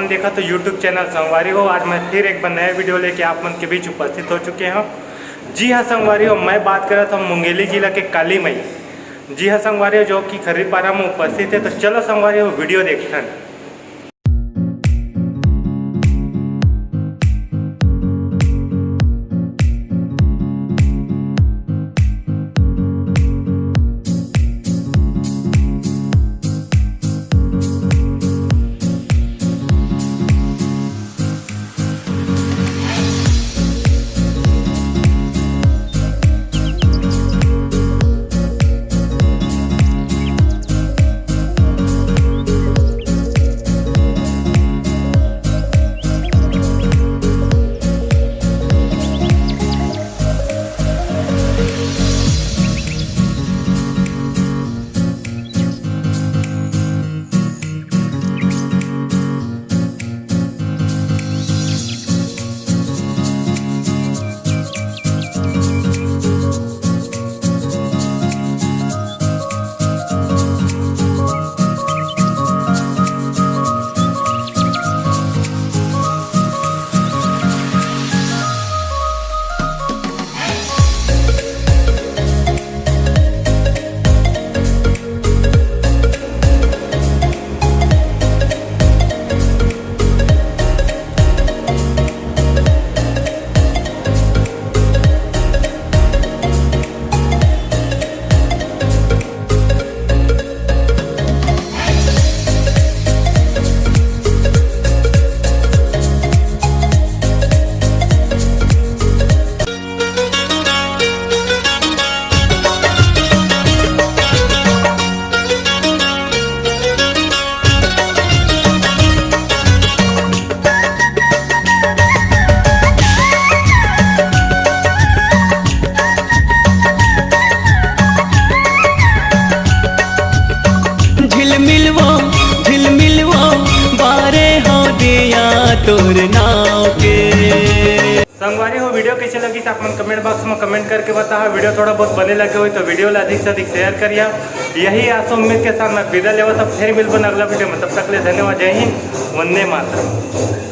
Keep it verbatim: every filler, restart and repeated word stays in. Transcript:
देखत हो YouTube channel संगवारी हो, आज मैं फिर एक बार नया वीडियो लेके आप मन के बीच उपस्थित हो चुके हूँ। जी हाँ संगवारी हो, मैं बात करत हूँ मुंगेली जिला के काली मई। जी हाँ संगवारी हो, जो कि खर्रीपारा में उपस्थित है। तो चलो संगवारी हो, वीडियो देखथन। झिलमिलवो, झिलमिलवो, बारे हो दिया तोर नाव के। संगवारी हो, वीडियो कैसे लगिस आप मन कमेंट बॉक्स में कमेंट करके बताहा। वीडियो थोड़ा बहुत बने लगे होही तो वीडियो ला अधिक से अधिक शेयर करिहा। यही आशा उम्मीद के साथ मैं विदा लेवत हँव, फिर मिलबन अगला वीडियो में। तब तक ले धन्यवाद। जय हिंद, वंदे मातरम।